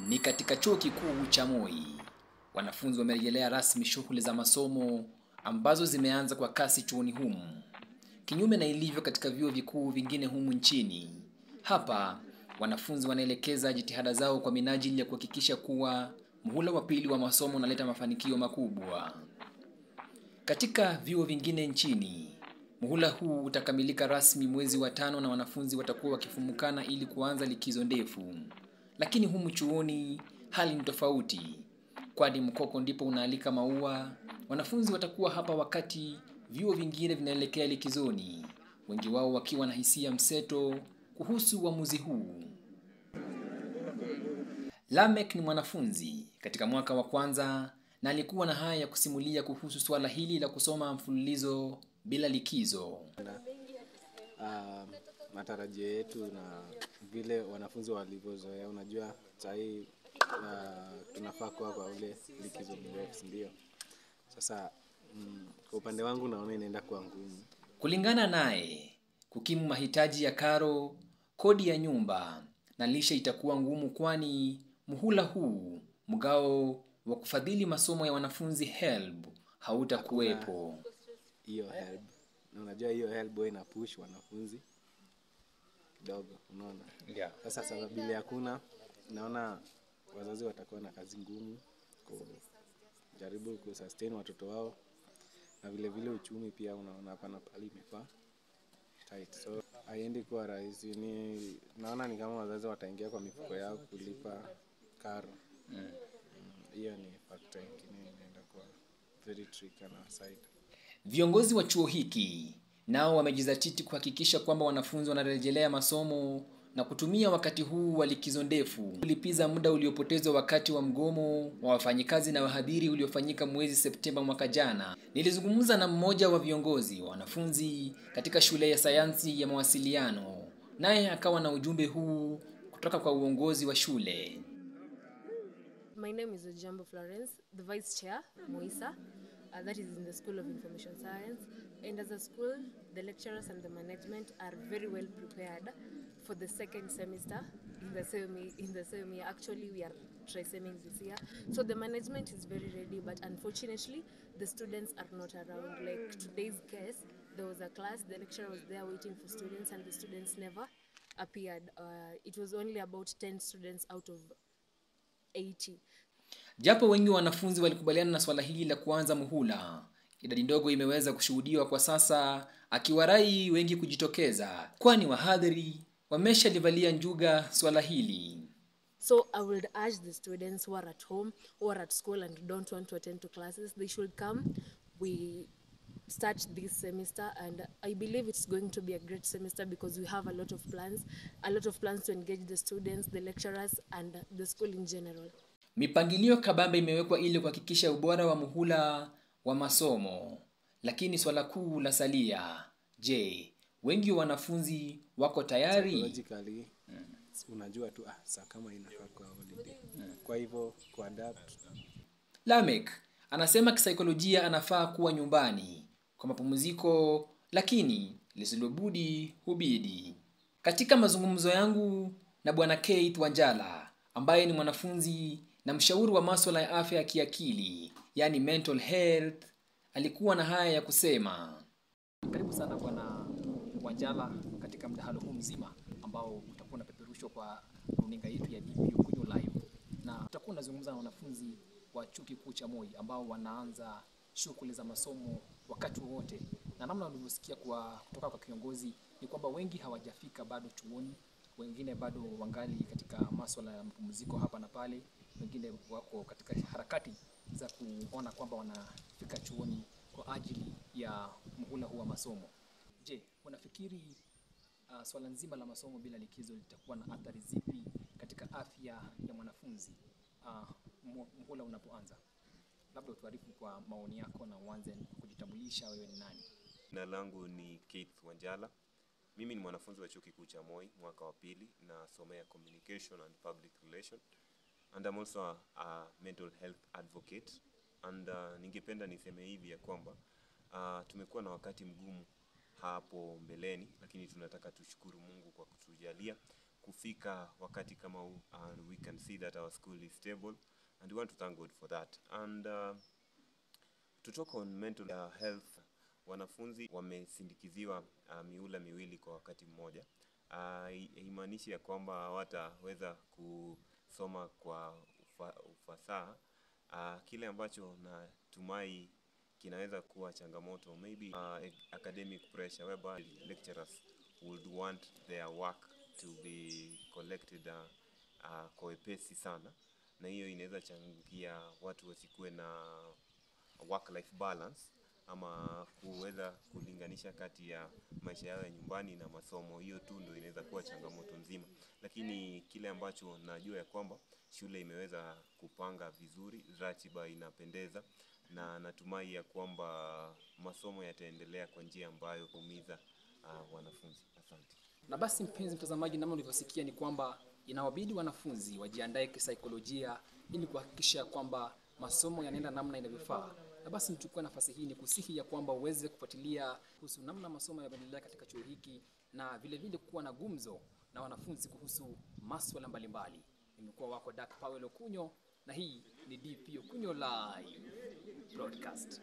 Ni katika Chuo Kikuu cha Moi. Wanafunzi wamerejelea rasmi shughuli za masomo ambazo zimeanza kwa kasi chuoni humu. Kinyume na ilivyo katika vyuo vikuu vingine humu nchini, hapa wanafunzi wanaelekeza jitihada zao kwa minajili ya kuhakikisha kuwa muhula wa pili wa masomo unaleta mafanikio makubwa. Katika vyuo vingine nchini, muhula huu utakamilika rasmi mwezi wa 5 na wanafunzi watakuwa wakifumukana ili kuanza likizo ndefu. Lakini humu chuoni hali ni tofauti, kwani mkoko ndipo unaalika maua. Wanafunzi watakuwa hapa wakati vyuo vingine vinaelekea likizoni, wengi wao wakiwa na hisia mseto kuhusu uamuzi huu. Lamek ni mwanafunzi katika mwaka wa kwanza na alikuwa na haya ya kusimulia kuhusu swala hili la kusoma mfululizo bila likizo. Matarajio yetu na vile wanafunzi walivyozoea, unajua sahi tunafaa kuwa kwa ule likizo mrefu, ndio. Sasa kwa upande wangu naona inaenda kuwa ngumu. Kulingana naye, kukimu mahitaji ya karo, kodi ya nyumba na lishe itakuwa ngumu, kwani muhula huu mgao wa kufadhili masomo ya wanafunzi HELB hautakuwepo. Hiyo HELB, na unajua hiyo HELB huwa ina push wanafunzi kidogo, unaona. Yeah. Sasa bila hakuna, naona wazazi watakuwa na kazi ngumu kujaribu kusustain watoto wao, na vile vile uchumi pia unaona hapa na pale imekuwa tight, so haiendi kuwa rahisi. Ni naona ni kama wazazi wataingia kwa mifuko yao kulipa karo. Hiyo ni factor nyingine inaenda kuwa very tricky on our side. Viongozi wa chuo hiki nao wamejizatiti kuhakikisha kwamba wanafunzi wanarejelea masomo na kutumia wakati huu wa likizo ndefu kulipiza muda uliopotezwa wakati wa mgomo wa wafanyikazi na wahadhiri uliofanyika mwezi Septemba mwaka jana. Nilizungumza na mmoja wa viongozi wa wanafunzi katika shule ya sayansi ya mawasiliano, naye akawa na ujumbe huu kutoka kwa uongozi wa shule. My name is Ojambo Florence, the Vice Chair, Moisa, that is in the School of Information Science. And as a school, the lecturers and the management are very well prepared for the second semester in the same year. Actually, we are triseming this year. So the management is very ready, but unfortunately, the students are not around. Like today's case, there was a class, the lecturer was there waiting for students, and the students never appeared. It was only about 10 students out of 80. Japo wengi wanafunzi walikubaliana na swala hili la kuanza muhula, idadi ndogo imeweza kushuhudiwa kwa sasa, akiwarai wengi kujitokeza, kwani wahadhiri wameshalivalia njuga swala hili. So I would urge the students who are at home or at school and don't want to attend to classes, they should come. We start this semester, and I believe it's going to be a great semester because we have a lot of plans to engage the students, the lecturers and the school in general. Mipangilio kabambe imewekwa ili kuhakikisha ubora wa muhula wa masomo, lakini swala kuu la salia, je, wengi wanafunzi wako tayari? Psychologically, unajua tu saa kama inafaa kwa holiday. Kwa hivyo kuadapt. Lamek anasema kisaikolojia anafaa kuwa nyumbani kwa mapumziko, lakini lisilobudi hubidi. Katika mazungumzo yangu na Bwana Keith Wanjala, ambaye ni mwanafunzi na mshauri wa masuala ya afya ya kiakili, yani mental health, alikuwa na haya ya kusema. Karibu sana Bwana Wanjala katika mdahalo huu mzima ambao utakuwa unapeperushwa kwa runinga yetu ya DP Ukunyu Live, na utakuwa unazungumza na wanafunzi wa Chuo Kikuu cha Moi ambao wanaanza shughuli za masomo wakati wote, na namna ulivyosikia kutoka kwa kiongozi ni kwamba wengi hawajafika bado chuoni, wengine bado wangali katika masuala ya mapumziko hapa na pale, wengine wako katika harakati za kuona kwamba wanafika chuoni kwa ajili ya muhula huu wa masomo. Je, unafikiri swala nzima la masomo bila likizo litakuwa na athari zipi katika afya ya mwanafunzi muhula unapoanza? Labda utuarifu kwa maoni yako na uanze kujitambulisha, wewe ni nani? Jina langu ni Keith Wanjala. Mimi ni mwanafunzi wa Chuo Kikuu cha Moi mwaka wa pili, nasomea Communication and Public Relation, and I'm also a mental health advocate. And ningependa niseme hivi ya kwamba tumekuwa na wakati mgumu hapo mbeleni, lakini tunataka tushukuru Mungu kwa kutujalia Kufika wakati kama huu, and we can see that our school is stable and we want to thank God for that. And to talk on mental health, wanafunzi wamesindikiziwa mihula miwili kwa wakati mmoja. Haimaanishi ya kwamba hawataweza kusoma kwa ufasaha. Kile ambacho natumai kinaweza kuwa changamoto, maybe academic pressure whereby lecturers would want their work to be collected kwa wepesi sana, na hiyo inaweza changia watu wasikuwe na work life balance ama kuweza kulinganisha kati ya maisha yao ya nyumbani na masomo. Hiyo tu ndio inaweza kuwa changamoto nzima, lakini kile ambacho najua ya kwamba shule imeweza kupanga vizuri, ratiba inapendeza, na natumai ya kwamba masomo yataendelea kwa njia ambayo huumiza wanafunzi. Asante. Na basi mpenzi mtazamaji, namna ulivyosikia ni kwamba inawabidi wanafunzi wajiandae kisaikolojia ili kuhakikisha kwamba masomo yanaenda namna inavyofaa. Na basi nichukue nafasi hii nikusihi ya kwamba uweze kufuatilia kuhusu namna masomo yanavyoendelea katika chuo hiki na vile vile kuwa na gumzo na wanafunzi kuhusu maswala mbalimbali. Nimekuwa wako Dak Powell Okunyo na hii ni DP Okunyo Live Broadcast.